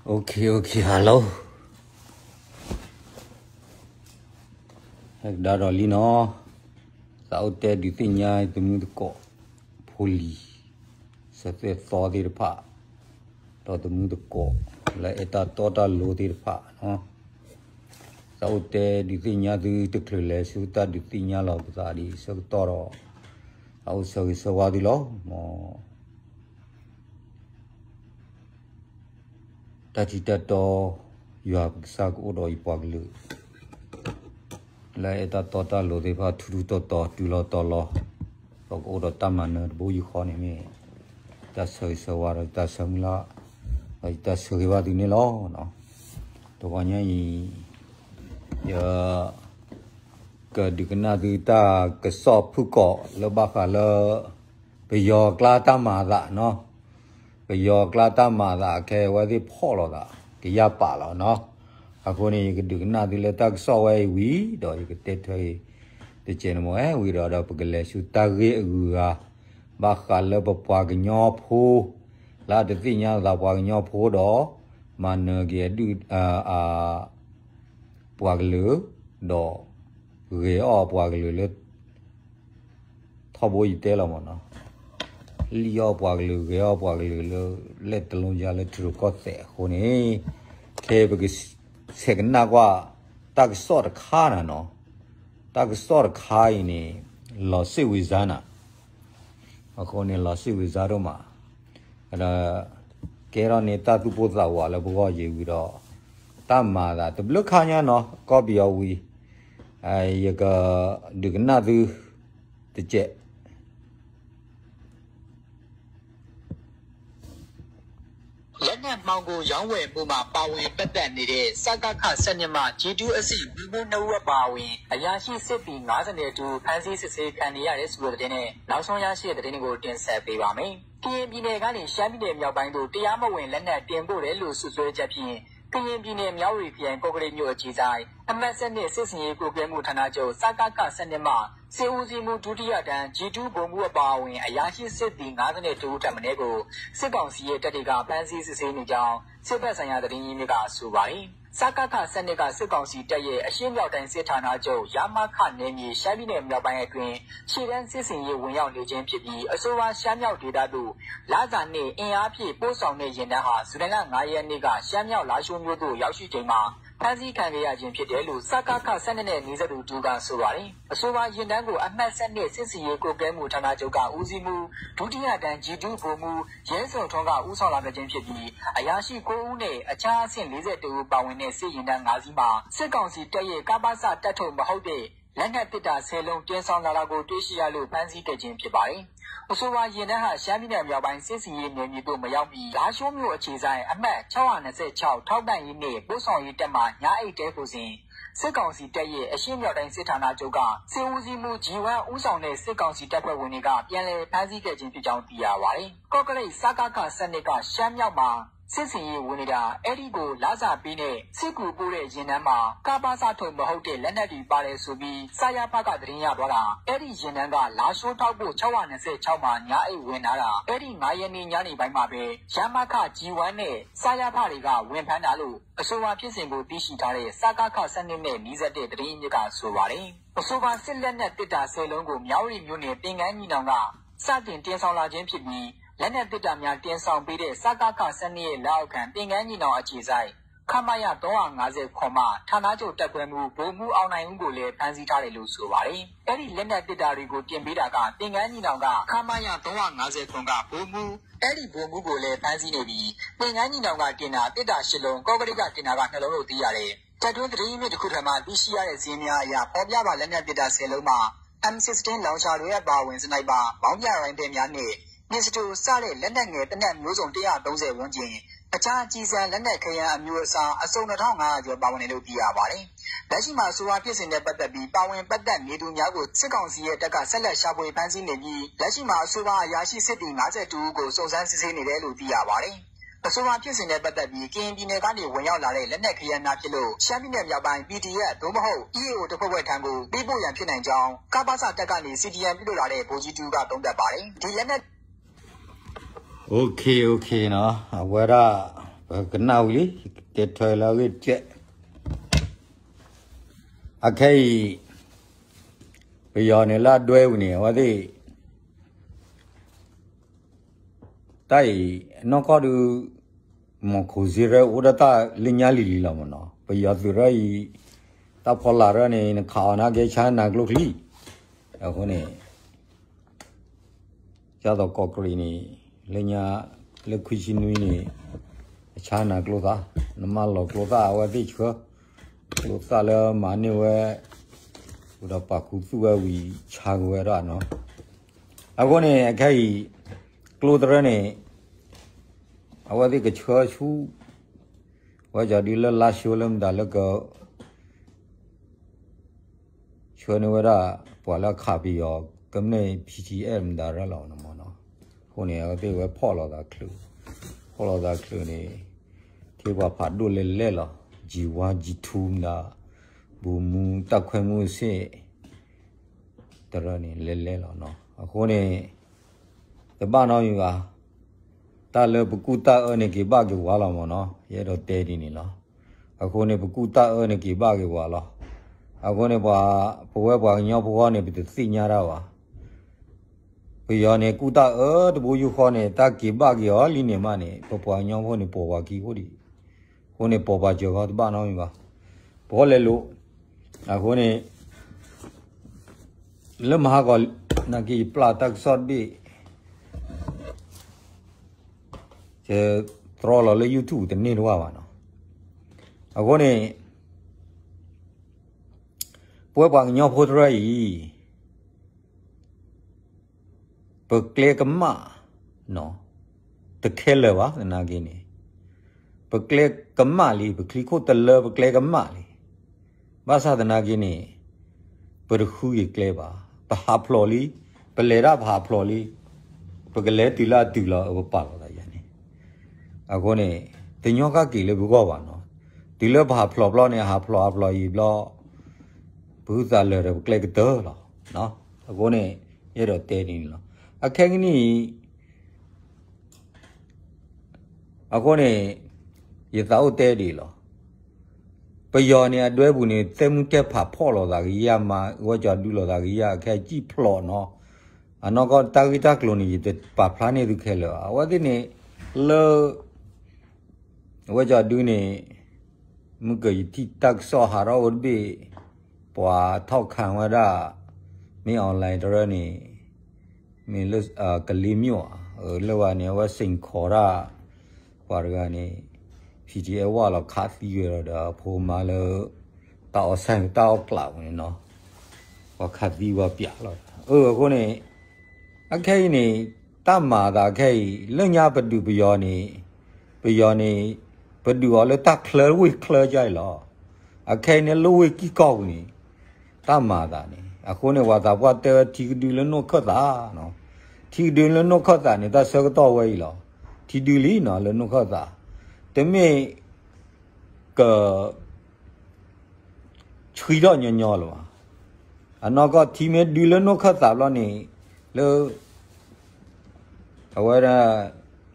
OK, OK, hello. ဟဲကဒါဒီးလံနီၤ, သးအိၣ်တဲဒုးသ့ၣ်ညါသမူသကိး ဖိလံၤ စၢၤသွဲၣ်သီသ့ၣ်တဖၣ်, ဒီးသမူသကိး လၢအဲၣ်တၢ်တီတၢ်လိၤသ့ၣ်တဖၣ်နီၤ, သးအိၣ်တဲဒုးသ့ၣ်ညါသုတချုးလဲၤဆူတၢ်ဒုးသ့ၣ်ညါလီၤပသးဒ်ဆၢကတီၢ်ဒီး သးအိၣ်ဆၢဂ့ၤဆၢဝါသုလီၤ. မ် တၢ်ထံၣ်တၢ်တီ ယွၤပကစၢ်ကအိၣ်ဒီးယပှၤကလုာ် လၢအဲၣ်တၢ်တီတၢ်လိၤသ့ၣ်တဖၣ် ထူထူတီတီ တုၤလီၤတီၤလီၤ, ဒီးကအိၣ်ဒီးတၢ်မၤနၢၤတဘိယူၢ်ဃီန့ၣ်မ့ၢ် တၢ်ဆၢဂ့ၤဆၢဝါဒီးတၢ်ဆၢမုၢ်လၢ် ဒီးယတၢ်ဆၢဂ့ၤဘၣ်သုန့ၣ်လီၤ. တဂီၤညါအံၤ ယ ကဒုးကနၣ်သုတၢ်ကစီၣ်ဖုၣ်ကိာ်လၢဘၣ်ဃးလၢ ပယီၤကျါတၢ်မၤအသးနီၤ, ပယီၤကျါတၢ်မၤအသးခဲအံၤဝဲသ့ၣ်ဖီၣ်လိာ်သး ကယၢ်ပာ်လီၤနီၤ. အဃိန့ၣ် ယကဒုးကနၣ်သုလၢတၢ်ကစီၣ်ဝဲအံၤဝံၤ ဒီးယကတဲထွဲအံၤ တကဲးန့ၣ်မ့ၢ်ဝံၤဒီး ဒီးပကလဲၤဆူတၢ်ဂ့ၢ်အဂုၤအဂၤ ဘၣ်ဃးလၢပပှၤကညီဖိ လၢအတသ့ၣ်ညါလိာ်သးပှၤကညီဖိဒီး မၤနၢၤက့ၤအဒုၣ် အ ပှၤကလုာ် ဒီး ဂဲၤအီၣ်ပှၤကလုာ်လၢ ထီဘိယတဲလီၤမ့ၢ်နီၤ, လံၣ်အီၣ်ပှၤကလုာ် ဂဲၤအီၣ်ပှၤကလုာ်လၢ လဲၣ်တလီၤယါလၢထံရူၢ်ကီၢ်သဲးအဃိန့ၣ် ခဲအံၤပကဆဲးကနၣ်ကွၢ် တၢ်ကစီၣ်တခါန့ၣ်နီၤ, တၢ်ကစီၣ်တခါအံၤန့ၣ် လီၤစ့ၣ်ဝံၤစါနၤ အဃိန့ၣ် လီၤစ့ၣ်ဝံၤစါဒိၣ်မး, ဒီး ကဲထီၣ်န့ၢ်တၢ်သူၣ်ပိၢ်သးဝးလၢပဂီၢ်ယံၤဝံၤဒီး တၢ်မၤသးတဘျုးခါညါနီၤ ကီၢ်ပယီၤဝံၤ ယကဒုးကနၣ်သု တကဲး လက်နက်မှောင်ခိုရောင်းဝယ်မှုမှာ ပါဝင်ပတ်သက်နေတဲ့ စကခ ဆယ့်နှစ်မှ G two အဆင့် ဗိုလ်မှူးနှစ်ဦးအပါအဝင် အရာရှိစစ်သည် ငါးဆယ့်နှစ်ဦး ဖမ်းဆီးစစ်ဆေးခံနေရတယ်ဆိုတဲ့သတင်းနဲ့ နောက်ဆုံးရရှိတဲ့သတင်းတွေကို တင်ဆက်ပေးပါမယ်။ ကရင်ပြည်နယ်ကနေ ရှမ်းပြည်နယ်မြောက်ပိုင်းသို့ တရားမဝင်လက်နက်တင်ပို့တယ်လို့ စွပ်စွဲချက်ဖြင့် ကရင်ပြည်နယ် မြဝတီခရိုင် ကော့ကရိတ်မြို့အခြေစိုက် အမှတ် ဆယ့်နှစ် စစ်ဆင်ရေးကွပ်ကဲမှုဌာနချုပ် စကခ ဆယ့်နှစ်မှ စစ်ဦးစီးမှူး ဒုတိယတန်း G two ဗိုလ်မှူးအပါအဝင် အရာရှိစစ်သည် ငါးဆယ့်နှစ်ဦးထက်မနည်းကို စစ်ကောင်စီရဲ့တပ်တွေက ဖမ်းဆီးစစ်ဆေးနေကြောင်း စစ်ဘက်ဆိုင်ရာသတင်းရင်းမြစ်က ဆိုပါတယ်။ စကခ ဆယ့်နှစ်က စစ်ကောင်စီတပ်ရဲ့ အရှေ့မြောက်တိုင်းစစ်ဌာနချုပ် ရမခ နယ်မြေ ရှမ်းပြည်နယ်မြောက်ပိုင်းအတွင်း ရှေ့တန်းစစ်ဆင်ရေးဝင်ရောက်နေခြင်းဖြစ်ပြီး အဆိုပါရှမ်းမြောက်ဒေသသို့ လစာနှင့်အင်အားဖြည့်ပို့ဆောင်တဲ့ယာဉ်တန်းဟာ ဇူလိုင်လ ငါးရက်နေ့က ရှမ်းမြောက်လားရှိုးမြို့သို့ရောက်ရှိချိန်မှာ ဖမ်းဆီးခံခဲ့ရခြင်းဖြစ်တယ်လို့ စကခ ဆယ့်နှစ်နဲ့ နီးစပ်သူတစ်ဦးက ဆိုပါတယ်။ အဆိုပါယာဉ်တန်းကို အမှတ် ဆယ့်နှစ် စစ်ဆင်ရေးကွပ်ကဲမှုဌာနချုပ်က ဦးစီးမှူး ဒုတိယတန်း G two ဗိုလ်မှူး ရဲဇော်ထွန်းက ဦးဆောင်လာခဲ့ခြင်းဖြစ်ပြီး အရာရှိ ကိုးဦးနဲ့ အခြားအဆင့် လေးဆယ့်တစ်ဦး ပါဝင်တဲ့ စစ်ယာဉ်တန်း ငါးစီးမှာ စစ်ကောင်စီတပ်ရဲ့ ကပစ တပ်ထုတ်မဟုတ်တဲ့ လက်နက်သေတ္တာ ဆယ်လုံး တင်ဆောင်လာတာကို တွေ့ရှိရလို့ ဖမ်းဆီးခဲ့ခြင်းဖြစ်ပါတယ်။ အဆိုပါယာဉ်တန်းဟာ ရှမ်းပြည်နယ်မြောက်ပိုင်း စစ်ဆင်ရေးနယ်မြေသို့ မရောက်မီ လားရှိုးမြို့အခြေစိုက် အမှတ် ခြောက်ရာနှစ်ဆယ့်ခြောက် ထောက်ပံ့ရေးနှင့် ပို့ဆောင်ရေးတပ်မှ ညအိပ်တည်းခိုစဉ် စစ်ကောင်စီတပ်ရဲ့ အရှေ့မြောက်တိုင်းစစ်ဌာနချုပ်က စစ်ဦးစီးမှူး G one ဦးဆောင်တဲ့ စစ်ကောင်စီတပ်ဖွဲ့ဝင်တွေက ပြန်လည်ဖမ်းဆီးခဲ့ခြင်းဖြစ်ကြောင်း သိရပါတယ်။ ကော့ကရိတ် စကခ ဆယ့်နှစ်က ရှမ်းမြောက်မှာ စစ်ဆင်ရေးဝင်နေတာ အဲဒီကို လစာပေးနဲ့ စစ်ကူပို့တဲ့ယာဉ်တန်းမှာ ကပစ ထုတ်မဟုတ်တဲ့ လက်နက်တွေပါတယ်ဆိုပြီး စရဖ က သတင်းရသွားတာ အဲဒီယာဉ်တန်းက လားရှိုးထောက်ပို့ ခြောက်ရာနှစ်ဆယ့်ခြောက်မှာ ညအိပ်ဝင်လာတာ အဲဒီ ငါးရက်နေ့ ညနေပိုင်းမှာပဲ ရမခ G one နဲ့ စရဖ တွေက ဝင်ဖမ်းတာလို့ အဆိုပါဖြစ်စဉ်ကို သိရှိထားတဲ့ စကခ ဆယ့်နှစ်နဲ့ နီးစပ်တဲ့ သတင်းရင်းမြစ်က ဆိုပါတယ်။ အဆိုပါ စစ်လက်နက်သေတ္တာ ဆယ်လုံးကို မြဝတီမြို့နယ် သင်္ဃန်းညီနောင်က စတင်တင်ဆောင်လာခြင်းဖြစ်ပြီး လက်နက်သေတ္တာများ တင်ဆောင်ပေးတဲ့ စကခ ဆယ့်နှစ်ရဲ့ လက်အောက်ခံ သင်္ဃန်းညီနောင်အခြေစိုက် ခမရ သုံးရာငါးဆယ့်ခုနစ်မှ ဌာနချုပ်တပ်ခွဲမှူး ဗိုလ်မှူးအောင်နိုင်ဦးကိုလည်း ဖမ်းဆီးထားတယ်လို့ ဆိုပါတယ်။ အဲဒီလက်နက်သေတ္တာတွေကို တင်ပေးတာက သင်္ဃန်းညီနောင်က ခမရ သုံးရာငါးဆယ့်ခုနစ်က ဗိုလ်မှူး အဲဒီဗိုလ်မှူးကိုလည်း ဖမ်းဆီးနေပြီး သင်္ဃန်းညီနောင်က တင်တာ သေတ္တာ ရှစ်လုံး၊ ကော့ကရိတ်က တင်တာက နှစ်လုံးလို့ သိရတယ်။ တပ်တွင်းသတင်းရင်းမြစ်တစ်ခုထံမှ သိရှိရတဲ့ စာရင်းများအရ ဖော်ပြပါ လက်နက်သေတ္တာ ဆယ်လုံးမှာ M sixteen launcher တွေအပါအဝင် sniper၊ မောင်းပြ rifle များနှင့် pistol စတဲ့ လက်နက်ငယ်သေနတ်မျိုးစုံ တစ်ရာသုံးဆယ် ဝန်းကျင်၊ အခြားကျည်ဆံလက်နက်ခဲယမ်းအမျိုးအစား အစုံ နှစ်ထောင့်ငါးရာကျော် ပါဝင်တယ်လို့ သိရပါတယ်။ လက်ရှိမှာ အဆိုပါဖြစ်စဉ်နဲ့ပတ်သက်ပြီး ပါဝင်ပတ်သက်နေသူများကို စစ်ကောင်စီရဲ့တပ်က ဆက်လက်ရှာဖွေဖမ်းဆီးနေပြီး လက်ရှိမှာ အဆိုပါအရာရှိစစ်သည် ငါးဆယ့်တစ်ဦးကို စုံစမ်းစစ်ဆေးနေတယ်လို့ သိရပါတယ်။ အဆိုပါဖြစ်စဉ်နဲ့ပတ်သက်ပြီး ကရင်ပြည်နယ်ကနေ ဝင်ရောက်လာတဲ့ လက်နက်ခဲယမ်းများဖြစ်လို့ ရှမ်းပြည်နယ်မြောက်ပိုင်း P D F သို့မဟုတ် E A O တပ်ဖွဲ့ထံကို ပေးပို့ရန်ဖြစ်နိုင်ကြောင်း ကပစ တပ်ကနေ C D M ပြုလုပ်လာတဲ့ ဗိုလ်ကြီးတစ်ဦးက သုံးသပ်ပါတယ်။ ဒီလက်နက် OK, OK နီၤ, အဝဲဒၣ် ကနၣ်ဝံၤလံ, တဲထွဲလၢအဂ့ၢ်တကဲး. အခဲအံၤ ပယီၤန့ၣ်လၢအဒွဲပူၤန့ၣ် အဝဲသ့ၣ် တၢ်အံၤ နီၢ်ကီၢ်ဒုး မီၢ်ခိၣ်စ့ရၢအိၣ်ဒီးတၢ်လၢညါလံၤလံၤလီၤမ့ၢ်နီၤ. ပယီၤသုးရၢအံၤ တၢ်ဖီလာ်ရၢန့ၣ် နခးအီၤနာ်က့ ဆါနၤကျိချံ. အဃိန့ၣ် ကၢ်သိးကီၢ်ကရံၣ်န့ၣ် လၢညါ လၢခွံဆံနွံန့ၣ် အဆါနၤကျိသၣ်, နမၢလီၤကျိသၣ်အဝဲသ့ၣ်ဆှၢ, ကျိသၣ်လၢမၤန့ၢ်ဝဲ အိၣ်ဒီးပာ်ခူသူၣ်ဝဲဝံၤ ဆါက့ၤဝဲဒၣ်နီၤ. အဃိန့ၣ် အခဲအံၤ ကျိသရၢန့ၣ် အဝဲသ့ၣ်ကဆှၢဆူ ဝဲကၠီဒုလၢလါၡိလၢမတၤလၢက ဆှၢန့ၢ်ဝဲဒၣ် ပှၤလၢခးပယီၤ ကမျၢၢ် P T F မတၤရၢလီၤမ့ၢ်နီၤ. အဃိန့ၣ် အဝဲသ့ၣ်ဝဲဖီၣ်လိာ်သးချုး, ဖီၣ်လိာ်သးချုးန့ၣ် ထံပှၤဖးဒိၣ်လဲၣ်လဲၣ်လီၤ. G one G two မတၤ ဘူမူ တၢ်ခွဲမူစ့ၣ် တရၢန့ၣ် လဲၤလဲၤလီၤနီၤ. အဃိန့ၣ် တဘၣ်နီတမံၤဘၣ်. တၢ်လၢပကူၣ်တၢ်အၢန့ၣ် က့ၤဘၣ်က့ၤဝၤလီၤမ့ၢ်နီၤ, ယအဲၣ်ဒိးတဲဒ်န့ၣ်လီၤ. အဃိန့ၣ် ပကူၣ်တၢ်အၢန့ၣ် က့ၤဘၣ်က့ၤဝၤလီၤ. အဃိန့ၣ် ပဝဲပှၤကညီဖိဃီန့ၣ် ပတသ့ၣ်ညါတၢ်ဘၣ်. ပယီၤန့ၣ် ကူၣ်တၢ်အၢတဘိယူၢ်ဃီန့ၣ် တၢ်က့ၤဘၣ်က့ၤအီၤလံန့ၣ်မးန့ၣ် ပပှၤကညီဖိန့ၣ် ပိာ်ပှၤခံခိၣ်ဒံး, အဃိန့ၣ် ပိာ်ပှၤစၢၤဃီတဘၣ်နီတမံၤဘၣ်. ပဟီၣ်လဲၤလိာ်, အဃိန့ၣ် လၢမဟါကီး နာ်က့ယပျၢ်တၢ်ကစီၣ်တဘ့ၣ် ယတြီလီၤလၢ YouTube တန့ၢ်တဝၢ်ဘၣ်နီၤ. အဃိန့ၣ် ပဝဲပှၤကညီဖိတရၢအံၤ ပကျဲကမၣ် တခဲလၢာ်ဘၣ်သနာ်က့န့ၣ်, ပကျဲကမၣ်လံ, ပချံခိၣ်တလၢပကျဲကမၣ်လံ. ဘၣ်ဆၣ်သနာ်က့န့ၣ် ပတဃုက့ၤကျဲဘၣ်, ပဟးဖျိးလံ, ပလဲၤဒၣ်ပဟးဖျိးလံ, ပကလဲၤတုၤလၢအတုၤလီၤ ပပာ်လီၤသးယၤန့ၣ်. အဃိန့ၣ် တညီကၣ်က့ၤလၢပဂီၢ်ဘၣ်နီၤ. တုၤလၢပဟးဖျိးဘျီန့ၣ် ဟးဖျိးဟးဖျိးယံာ်ဘျီ ပဟုသးလၢာ်ဒီးပကျဲကတၢၢ်လီၤ. အဃိန့ၣ် ယအဲၣ်ဒိးတဲဒ်န့ၣ်လီၤ. အခဲကနံၣ်အံၤ အဃိန့ၣ် ယသးအိၣ်တဲဒ်အံၤလီၤ. ပယီၤန့ၣ် အဒွဲပူၤန့ၣ် သဲမုၢ်တဲဖးဖီၣ်လိာ်သးကယၢ်မး, ဝဲကၠီဒုလိာ်သးကယၢ် အခဲစံၣ်ဖျိးနီၤ. အနီၢ်ကီၢ်တၢ်ဂ့ၢ်တၢ်ကျိၤန့ၣ် ယတပာ်ဖျါန့ၢ်သုခဲလၢာ်ဘၣ်. အဝဲသ့ၣ်န့ၣ် လၢ အဝဲကၠီဒုန့ၣ် မုၢ်ကၢၤယထံၣ်တၢ်ကစီၣ်ဟးထီၣ်အိၣ်တဘ့ၣ်, ပှၤထီၣ်ခးဝဲဒၣ် မ့ၢ် online တရၢန့ၣ် မ့ၢ်လၢ ကလ့ၤမၠိၣ်ဧါ, လၢဝဲန့ၣ် အဝဲစ့ၢ်ကီးတၢ် ပှၤတဂၤန့ၣ် P T F ဝၢ်လီၤခးသံဝဲလီၤဒီး အဖိမါလၢ တၢ်အီၣ်ဆၣ်တၢ်အီၣ်ကျးပူၤန့ၣ်နီၤ, ပှၤခးသံဝဲပျးလီၤ. အဃိန့ၣ် အခဲအံၤန့ၣ် တၢ်မၤအသးခဲအံၤ လၢညါပဒုးပယီၤန့ၣ်, ပယီၤန့ၣ် ပဒုးအီၤလၢတၢ်ချၢဝ့ၢ်ချၢကၢ်အံၤလီၤ. အခဲအံၤန့ၣ်လၢဝ့ၢ်ကံၢ်ကီၢ်ပူၤန့ၣ် တၢ်မၤအသးန့ၣ် အဃိန့ၣ် ပှၤသးပှၢ်တဲဝဲထံကဒုလၢနိၣ်ခၢၣ်သးနီၤ, ထံကဒုလၢနိၣ်ခၢၣ်သးန့ၣ် တၢ်ဆၢကတီၢ်ဝဲအံၤလီၤ. ထံဒုလံနီၤ လၢနိၣ်ခၢၣ်သး တမ့ၢ်က ဆှံထီၣ်ညီညီလၢၤဘၣ်. အနီၢ်ကီၢ်ထံမ့ၢ်ဒုလၢနိၣ်ခၢၣ်သးဘျီန့ၣ် လၢ အဝဲဒၣ်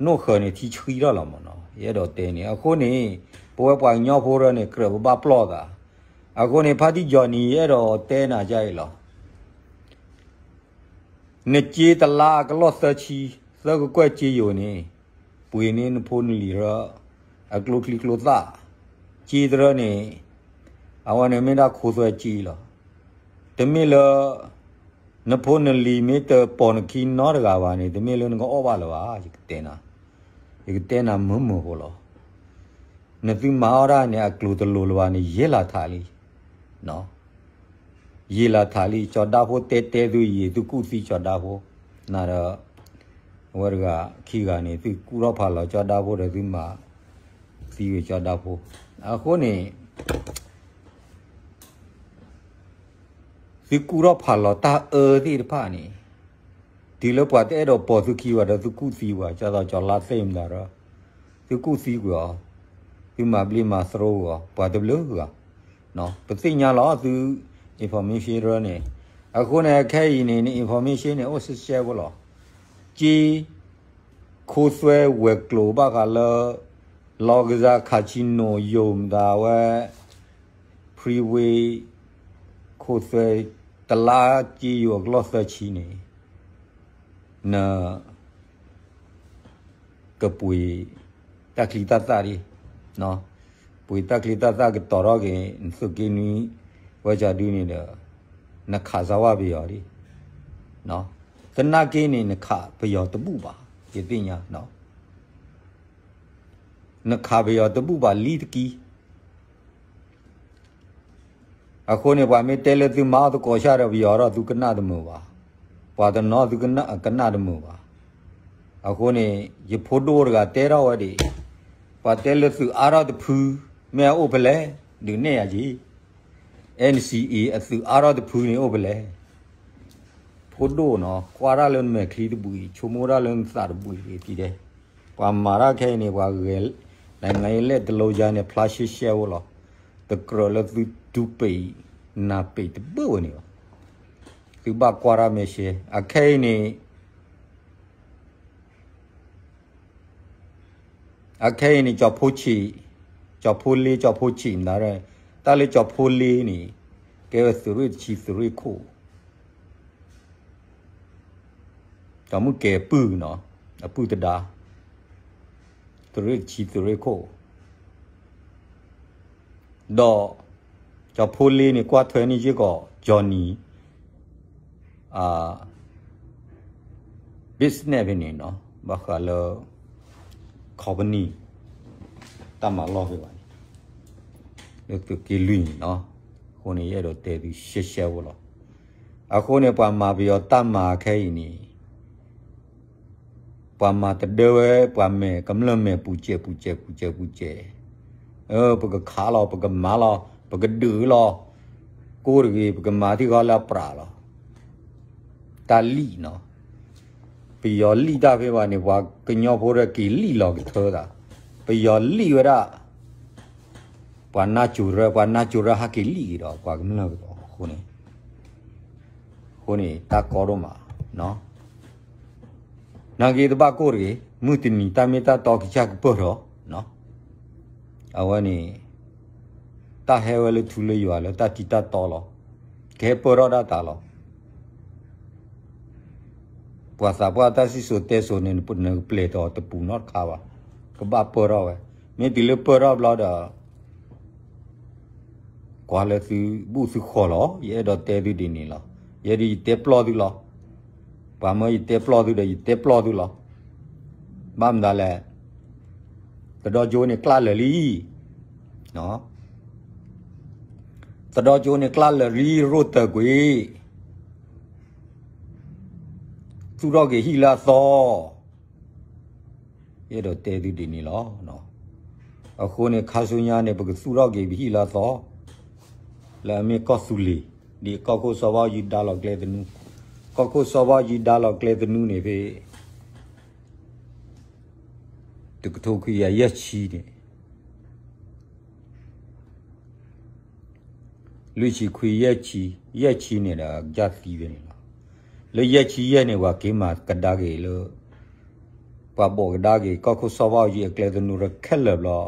နိၣ်ဃၢၤန့ၣ် ထံဆှံထီၣ်လီၤမ့ၢ်နီၤ, ယအဲၣ်ဒိးတဲန့ၣ်. အဃိန့ၣ် ပဝဲပှၤကညီဖိရၢန့ၣ် ကြၢးပဘၣ်ပျီၢ်သး. အဃိန့ၣ် ဖါတံၢ်ကၠီနံၤ ယအဲၣ်ဒိးတဲနၤဒ်အံၤလီၤ. နစ့တလါအကလီၢ်သၢဆံ, သၢကကွဲၢ်စ့ယိာ်န့ၣ် ပှ့ၤန့ၢ်နဖိနလံၤရၢ အကျိချံကျိသၣ်, စ့တရၢန့ၣ် အဝဲန့ၣ်မ့ၢ်ဒၣ်ခိသွဲစ့လီၤ. တမ့ၢ်လၢ နဖိနလံၤမ့ၢ်တပိာ်နခံနီတဂၤဘၣ်န့ၣ် တမ့ၢ်လၢနကအီၣ်ဘၣ်လၢၤဘၣ်, ယကတဲနၤ, ယကတဲနၤမုာ်မုာ်ဖိလီၤ. နသုမၤအီၣ်ဒၣ်န့ၣ် အကျိၤတလိၤလၢၤဘၣ်န့ၣ် ယဲလီၤထးလံ ယံာ်လီၤထးလံ, ကၠီၤဒါဖိတဲတဲသုယံာ် သုကူၣ်သံကၠီၤဒါဖိ, နဒီး အဝဲတဂၤခံဂၤန့ၣ် သုကူၣ်ထီၣ်ဖးလီၤကၠီၤဒါဖိဒီး သုမၤသံဝဲကၠီၤဒါဖိ. အဃိန့ၣ် သုကူၣ်ထီၣ်ဖးလီၤတၢ်အၢသ့ၣ်တဖၣ်န့ၣ် တုၤလၢပှၤတအဲၣ်ဒိးပိာ်သုခံဘၣ်ဒီး သုကူၣ်သံဝဲ, ကၢ်သိးကၠီၤလါသ့ၣ်မတၤဒီး သုကူၣ်သံကွံာ်အီၤ, သုမၤဘျ့မၤသရိကွံာ်အီၤ, ပှၤတဘျုးဂၤ, ပသ့ၣ်ညါလီၤသု information ရၢန့ၣ်. အဃိန့ၣ် အခဲအံၤန့ၣ် န information န့ၣ် အိၣ်စဲးစဲးဖိလီၤ. က့ ခိသွဲဝဲၤကျိၤဘၣ်ဃးလၢ လီၤကစၢ်ခးဆံနိၣ်ယိာ်မတၤဝဲ freeway ခိၣ်သွဲ တလါက့ယိာ်အကလီၢ်သၢဆံန့ၣ် န ကပှ့ၤတၢ်ချံတၢ်သၣ်ဒံး, ပှ့ၤတၢ်ချံတၢ်သၣ်ကတီၤထီၣ်က့ၤ နသုးက့နွံ ဝဲကဒုန့ၣ်ဒီး နခးစၢ်ဝဲပယီၤဒံး, သနာ်က့န့ၣ် နခးပယီၤတဘူၣ်ဘၣ်, ယသ့ၣ်ညါ နခးပယီၤတဘူၣ်ဘၣ်လံတကံ. အဃိန့ၣ် ပှၤမ့ၢ်တဲလၢသုမၤအီၣ်သကိးဆၣ်ဒီး ပယီၤဒီးသုကနၣ်တမုာ်ဘၣ်, ပှၤတနီၤသုကနၣ်တမုာ်ဘၣ်. အဃိန့ၣ် ယဖိဒိၣ်တဂၤတဲထီၣ်ဝဲဒၣ်, ပှၤတဲလၢသုးအါထီၣ်တဖု မ့ၢ်အအိၣ်ဖဲလဲၣ်, ဒုးနဲၣ်ယၤက့ၤ NCA အသုးအါထီၣ်တဖုန့ၣ်အိၣ်ဖဲလဲၣ်. ဖိဒိၣ်နီၤ ကွၢ်တၢ်လၢနမဲာ်ချံတဘှံး ဆိကမိၣ်တၢ်လၢနသးတဘှံးဒံး, ပှၤမၤတၢ်ခဲအံၤန့ၣ် ပှၤဂဲၤ နိုင်ငံရေးလက်တလုံးကျန်န့ၣ် ဖျါရှဲရှဲဖိလီၤ. တကြၢးလၢသုဒူပံး နၢ်ပံးတဘၣ်ဝဲန့ၣ်ဘၣ်. သုဘၣ်ကွၢ်တၢ်မဲာ်ရှဲ အခဲအံၤန့ၣ် အခဲအံၤန့ၣ် ကၠီၤဖိဆံး, ကၠီၤဖိလ့ ကၠီၤဖိဆံးမတၤ, တၢ်လၢကၠီၤဖိလ့န့ၣ် ကဲဝဲသုးရ့ၣ်တဆံသုးရ့ၣ်ခိၣ်, ကၠီၤမုၣ်ကဲၤပုၢ်နီၤ, အပုၢ်တဒါ, သုးရ့ၣ်တဆံသုးရ့ၣ်ခိၣ် ဒီး ကၠီၤဖိလ့န့ၣ် ကွၢ်ထွဲန့ၢ်စ့ၢ်ကီး Johnny business ဖဲန့ၣ်နီၤ, ဘၣ်ဃးလၢ company တၢ်မၤလီၢ်ဖဲဘၣ်န့ၣ် လၢသုးက့လွံၢ်န့ၣ်နီၤ. အဃိန့ၣ် ယအဲၣ်ဒိးတဲသုရှဲရှဲဖိလီၤ. အဃိန့ၣ် ပှၤမၤပယီၤတၢ်မၤခဲအံၤန့ၣ် ပှၤမၤတဒၢဝဲ ပှၤမဲာ်ကမျၢၢ်မဲာ်ပူၤစဲးပူၤစဲးပူၤစဲးပူၤစဲး, ပကခးလီၤ ပကမၤလီၤ ပကဒုးလီၤ, ကိးတဂ့ၤ ပကမၤထံၣ်ဃီလၢအပြးလီၤ. တၢ်လံၣ်နီၤ, ပယီၤလံၣ်တၢ်ဖဲဘၣ်န့ၣ် ပှၤကညီဖိဒီးက့ၤလံၣ်လီၤကထၢသး, ပယီၤလံၣ်ဝဲဒၣ် ပှၤနါစိၤရၢ ပှၤနါစိၤရၢဟးက့ၤလံၣ်က့ၤဒီး ပှၤကမျၢၢ်ကဒီးအဃိန့ၣ်, အဃိန့ၣ် တၢ်ကီဒိၣ်မး, နာ်က့တဘၣ်ကိၢ်တဂ့ၤ, မုၢ်တနံၤတၢ်မ့ၢ်တၢ်တီကစၢ်ကပၢၢ်ထီၣ်, အဝဲန့ၣ် တၢ်ဟဲဝဲလၢထူလၢယွၤလၢတၢ်တံတၢ်တီလီၤ, ကဟဲပၢၢ်ထီၣ်ဒၣ်တၢ်လီၤ. ပှၤသးပှၢ်တၢ်စံၣ်စိၤတဲစိၤန့ၣ် နကပျဲၢ်တီၤတပူၤနီတခါဘၣ်, ကဘၣ်ပၢၢ်ထီၣ်ဝဲ, မ့ၢ်တုၤလၢပၢၢ်ထီၣ်ဘျီဒီး ကွၢ်လၢသုဘူၣ်သုဃီလီၤ. ယအဲၣ်ဒိးတဲသုဒ်န့ၣ်လီၤ. ယဲဒၣ်ယတဲပျီၢ်သုလီၤ. ပှၤမၢယတဲပျီၢ်သုဒီးယတဲပျီၢ်သုလီၤ. ဘၣ်မတၤလဲၣ်, သဒီကၠိန့ၣ်ကျၢ်လၢာ်လံ, သဒီကၠိန့ၣ်ကျၢ်လၢာ်လံ ရိၣ်တၢၢ်ကွံာ် သူၣ်ထီၣ်က့ၤဟံၣ်လၢအသီ, ယအဲၣ်ဒိးတဲသုဒ်န့ၣ်လီၤ. အဃိန့ၣ် ခါဆူညါန့ၣ် ပကသူၣ်ထီၣ်က့ၤပဟံၣ်လၢအသီ, လၢအမ့ၢ်ကီၢ်သူလ့ၤ, ဒ်ကီၢ်ခိၣ်စီၤဘၣ်အူကၠံဒါလီၤကျဲသနူ, ကီၢ်ခိၣ်စီၤဘၣ်အူကၠံဒါလီၤကျဲသနူန့ၣ်ဖဲ တကထိခွံကယၤယဲၢ်ဆံန့ၣ် လွံၢ်ဆံခွံယဲၢ်ဆံ, ယဲၢ်ဆံန့ၣ်ဒီးကစၢ်သံဖဲန့ၣ်လီၤ. လၢယဲၢ်ဆံယဲၢ်န့ၣ် ပှၤက့ၤမၤကဒါက့ၤလၢ ပှၤဘိးကဒါက့ၤ ကီၢ်ခိၣ်စီၤဘၣ်အူကၠံအကျဲသနူရၢခဲလၢာ်ဘျီ,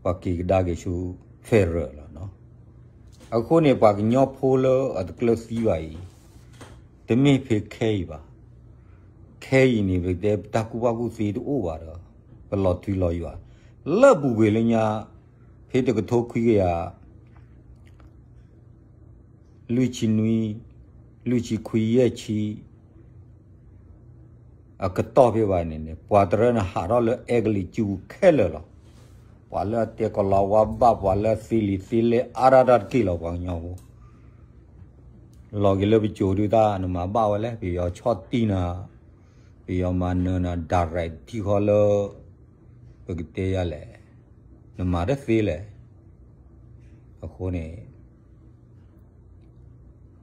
ပှၤက့ၤကဒါက့ၤဆူ federal လီၤ. အဃိန့ၣ် ပှၤကညီဖိလၢအတကျၢၤသံဘၣ်အံၤ တမ့ၢ်ဖဲခဲအံၤဘၣ်. ခဲအံၤန့ၣ် ပတဲတၢ်ကူၣ်ဘၣ်ကူၣ်သ့တအိၣ်ဘၣ်ဒီး ပလီၤထူလီၤယွၤ လၢပူၤကွံာ်လၢညါ ဖဲတကထိခွံကယၤ လွံၢ်ဆံနွံ, လွံၢ်ဆံခွံယဲၢ်ဆံ အကတီၢ်ဖဲဘၣ်န့ၣ်န့ၣ် ပှၤတရၢန့ၣ်ဟးထီၣ်လၢအဲကလံးစုပူၤခဲလၢာ်လီၤ. ပှၤလၢအတဲကလီၤဝါဘၣ် ပှၤလၢအသ့လံာ်သ့လဲၢ်အါဒၣ်တၢ်တက့ၢ်လီၤ ပှၤကညီဖိ လီၤက့ၤလၢပစိၤဒုတၢ်နမၤဘၣ်ဝဲလဲၣ် ပယီၤဆီၣ်တံၢ်နၤ, ပယီၤမၤနၢၤနၤ direct ထံၣ်ဃီလၢ ပကတဲယၤလဲၣ်, နမၤတသ့လဲၣ်. အဃိန့ၣ်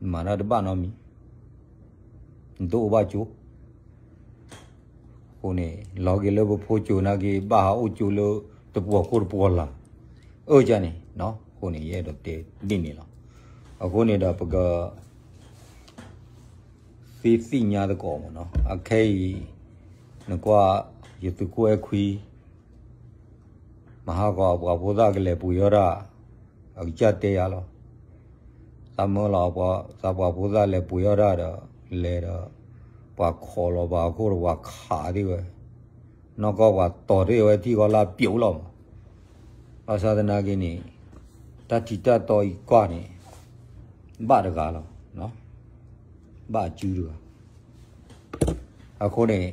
နမၤတၢ်တဘၣ်နီတမံၤ, နတအိၣ်ဘၣ်ကၠိ. အဃိန့ၣ် လီၤက့ၤလၢပဖိကၠိနာ်က့ ဘၣ်ဟးအိၣ်ကၠိလၢတပှီၤခိၣ်တပှီၤလၢ်, အၢၣ်ကန့ၣ်, အဃိန့ၣ် ယအဲၣ်ဒိးတဲဒ်န့ၣ်လီၤ. အဃိန့ၣ်ဒီးပက သ့သ့ၣ်ညါသကိးမ့ၢ်နီၤ, အခဲအံၤ နကွၢ် ယသုးခိၣ်အဲၣ်ခွံ မဟါကီးအပှၤဖိသၣ်ကလဲၤပှ့ၤအီၣ်တၢ်, အကစၢ်တဲယၤလီၤ. သးမၢလီၤ, သးပှၤဖိသၣ်လဲၤပှ့ၤအီၣ်တၢ်ဒီး, လဲၤဒီး, ပှၤခိးလီၤပှၤအခိၣ်ဒီးပှၤခးသ့ၣ်ဝဲ, နီၢ်ကီၢ်ပှၤတီၤတ့ၢ်ဝဲထံၣ်ဃီလၢပျိးလီၤမး. ဘၣ်ဆၣ်သနာ်က့န့ၣ်, တၢ်ထံးတၢ်တီအံၤကွၢ်န့ၣ်, ဘၣ်တဂၤလီၤ, ဘၣ်အစုတဂၤ. အဃိန့ၣ်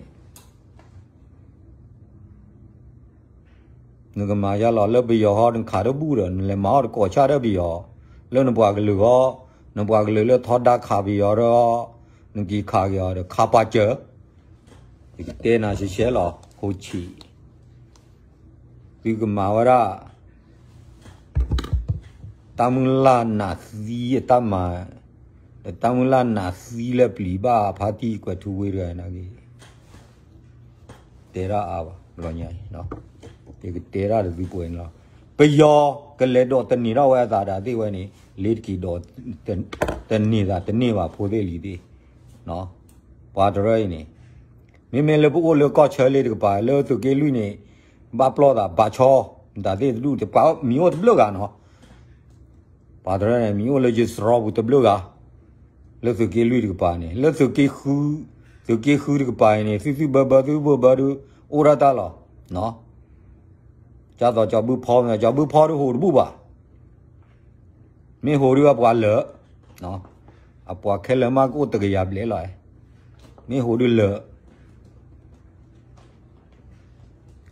နကမၤယါလီၤလၢပယီၤဟီ နခးတဘူၣ်ဒီး နလဲၤမၤအီၣ်တကိးဆၣ်ဒီးပယီၤ, လၢနပှၤကလုာ်ဟီ, နပှၤကလုာ်လၢထီဒါခးပယီၤဒီး, နက့ၤခးက့ၤအီၤဒီး ခးပှၤစၢၤ, ယကတဲနၤရှဲရှဲလီၤ, ဟိဆံး, သုကမၤဝဲဒၣ် တၢ်မုၢ်လၢ်နးသံအတၢ်မၤ, ဒီးတၢ်မုၢ်လၢ်နးသံလၢပျံၤဘၣ်ဖါတံၢ်ကွဲၤထူဝ့တဂၤနာ်က့, တဲဒၣ်အါဘၣ်, ဘျီညါအံၤ, ယကတဲဒၣ်တသုပှဲၤန့ၣ်လီၤ. ပယီၤကလဲၤဒိးသန့ၤထီၣ်ဝဲအသးဒၣ်သ့ၣ်ဝဲန့ၣ် လ့ၤတက့ၤဒိးသန့ၤသးတန့ၢ်ဘၣ်ဖိသ့ၣ်လံၤသ့ၣ်, ပှၤတရၢအံၤန့ၣ်, မ့မ့ၢ်လၢပအိၣ်လၢကီၢ်ဆၢလ့ၤတကပၤ လၢသုးက့လွံၢ်န့ၣ်, ဘၣ်ပျီၢ်သးဘၣ်ဆီ, တၢ်သ့ၣ်တဒူၣ်တပှၤမံၤအိၣ်တဘျုးဂၤနီၤ ပှၤတရၢန့ၣ် မံၤအိၣ်လၢယစရီပူၤတဘျုးဂၤ, လၢသုးက့လွံၢ်တကပၤန့ၣ်, လၢသုးက့ဃု, သုးက့ဃုတကပၤအံၤန့ၣ် သုသုဘၢဘၢသုဘၢဘၢဒုး အိၣ်ဒၣ်တၢ်လီၤ. ကၢ်သိးကၠီၤဘုဖီမ့ၢ် ကၠီၤဘုဖီဒုးဟိးတဘူၣ်ဘၣ်. မ့ၢ်ဟိးဒုးအပှၤလၢာ်, အပှၤခဲလၢာ်မးကအိၣ်တကယၤဘျဲၣ်လီၤ. မ့ၢ်ဟိးဒုးလၢာ်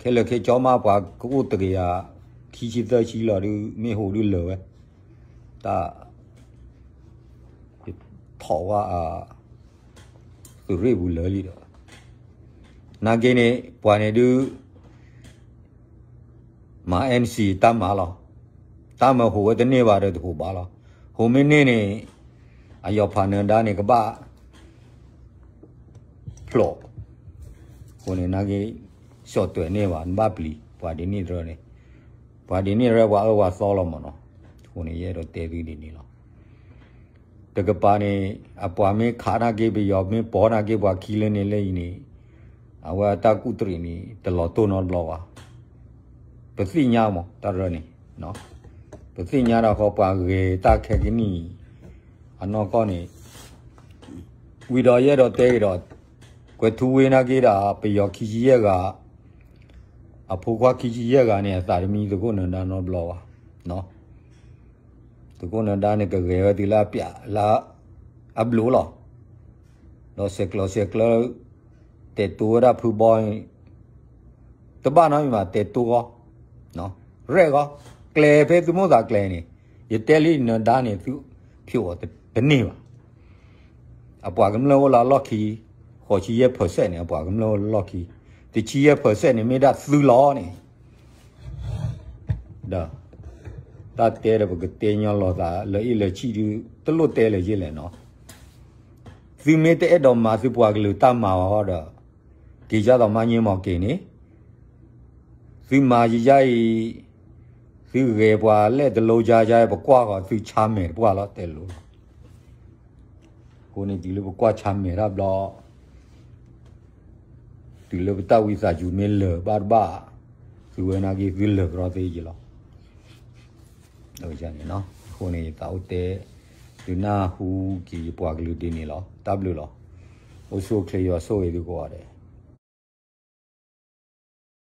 ခဲလၢာ်ခဲကၠီမးပှၤကအိၣ်တကယၤ ခံဆံသၢဆံလီၤဒုး မ့ၢ်ဟိးဒုးလၢာ်ဝဲ, တၢ် ထီၣ်ဝဲအ သုးရ့ၣ်ပူၤလၢာ်လံဒီး, နာ်က့န့ၣ် ပှၤန့ၣ်ဒုး မၤ N C တၢ်မၤလီၤ. တၢ်မၤဟိးဝဲတန့ၢ်ဘၣ်ဒီးတဟိးဘၣ်လီၤ. ဟိးမ့ၢ်န့ၢ်န့ၣ် အယီၤဖးနၢၤဒါန့ၣ် ကဘၣ် ဖျိး, အဃိန့ၣ်နာ်က့ စီၤတွဲးန့ၢ်ဘၣ် နဘၣ်ပျံၤ ပှၤဒ်န့ၣ်တရၢန့ၣ်, ပှၤဒ်န့ၣ်တရၢပှၤအၢပှၤသီလီၤမးနီၤ. အဃိန့ၣ် ယအဲၣ်ဒိးတဲသုဒ်န့ၣ်လီၤ. တကပၤန့ၣ် အပှၤမ့ၢ်ခးနာ်က့ ပယီၤမ့ၢ်ပိာ်နာ်က့ ပှၤခံလၢန့ၣ်လၢအံၤန့ၣ်, အဝဲအတၢ်ကူၣ်တရံးန့ၣ် တလီၤတိၢ်နီတဘျီဘၣ်. ပသ့ၣ်ညါမး တၢ်ရၢန့ၣ်, ပသ့ၣ်ညါဒၣ်ဃီပှၤဂဲၤတၢ်ခဲကနံၣ်အံၤ အနီၢ်ကီၢ်န့ၣ်, ဝံၤဒီးယအဲၣ်ဒိးတဲက့ၤဒီး ကွဲၤထူဝ့နာ်က့ဒီး ပယီၤခံဆံယဲၢ်ဂၤ, အဖိခွါခံဆံယဲၢ်ဂၤန့ၣ် အသးတမံသုးခိၣ်နၢၤဒါနီတဘျီဘၣ်. သုးခိၣ်နၢၤဒါန့ၣ် ကဂဲၤဝဲတုၤလၢအပျးလၢအဘျိးလီၤ. ဒီးဆဲးကျိးဆဲးကျၢ တဲာ်တိဝဲဒၣ်ဖုဘီန့ၣ် တဘၣ်နီတမံၤဘၣ် တဲာ်တိဂီၢ်, ရဲၣ်ဂီၢ်, ကျဲၤဖဲသုမိၣ်သးကျဲၤန့ၣ်, ယတဲလံနၢၤဒါန့ၣ် သုဖျိးအီၤတန့ၢ်ဘၣ်. အပှၤကမျၢၢ်အိၣ်လၢအလီၢ်ခံ ဃိးဆံယဲၢ် percent န့ၣ် အပှၤကမျၢၢ်အိၣ်လၢလီၢ်ခံ, တဆံယဲၢ် percent န့ၣ် မ့ၢ်ဒၣ်သုလီၤန့ၣ် ဒီး တၢ်တဲဒီးပကတဲညီလိာ်သး လၢအ့ၣ်လၢဆံၣ်ဒုး တလိၣ်တဲလၢၤယ့ၢ်လဲၣ်နီၤ. သုမ့ၢ်တအဲၣ်ဒိးမၤသုပှၤကလုာ်တၢ်မၤအီၤဒီး က့ၤယါသီမါည့မီၤက့ၤန့ၣ်, သုမၤယယါအံၤ, သုဂဲၤပှၤလဲၣ်တလိယါယါ ပကွၢ်ဃီၤသုဆါမဲာ်တပှၢ်လီၤ တဲလိၤလီၤ. အဃိန့ၣ်တုၤလၢပကွၢ်ဆါမဲာ်တၢ်ဘျီ တုၤလၢပတၢ်ဝံသးစူၤမ့ၢ်လၢာ်ဘၣ်တဘၣ်, သုဝဲနာ်က့သုလၢာ်ကရီသ့ယလီၤ. အဃိန့ၣ် ယသးအိၣ်တဲ ဒုးနၢ်ဟူက့ၤယပှၤကလုာ်ဒ်န့ၣ်လီၤ. တၢ်ဘျုးလီၤ. အိၣ်ဆူၣ်အိၣ်ချ့ယွၤဆိၣ်ဂ့ၤသုကိးဂၤဒဲး.